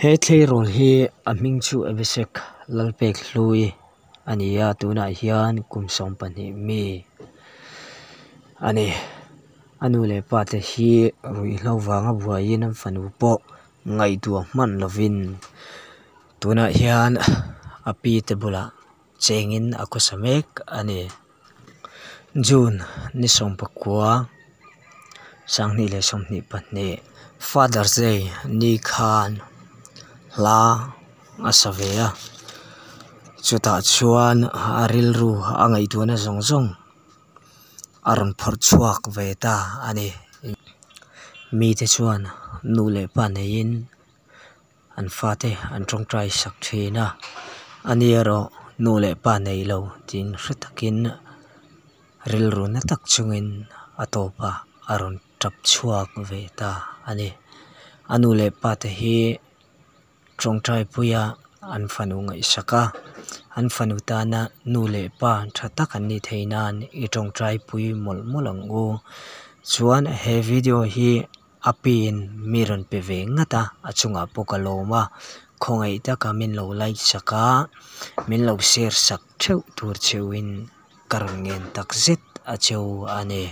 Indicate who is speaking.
Speaker 1: He tleirawl hi a hming chu Abhishek Lalpekhlui a ni a tunah hian kum 12 mi a ni a nu leh pa te hi ruihhlo vanga buaiin an fanu pawh ngaihtuah hman lovin tunah hian a pi te bulah chengin a khawsa mek a ni June ni 19 2022 Father's Day ni khan hla a sa ve a chutah chuan a rilru a ngaihtuahna zawng zawng a rawn phawrh chhuak ve ta a ni mite chuan nu leh pa neiin an fate an tawngtai sak thin a ani erawh nu leh pa neilo tiin hre takin rilru na tak chungin a tawpah a rawn tap chhuak ve ta a ni a nu leh pa te hi tawngtai puia an fanu ngaihsak a an fanu tana nu leh pa tha tak an nih theih nan i tawngtai pui mawlh mawlh ang u chuan he video hi a piin mi rawn pe ve ngat a a chungah pawh ka lawm a khawngaih taka min lo like sak a min lo share sak theuh tur cheuhin ka rawn ngen takzet a cheu a ni.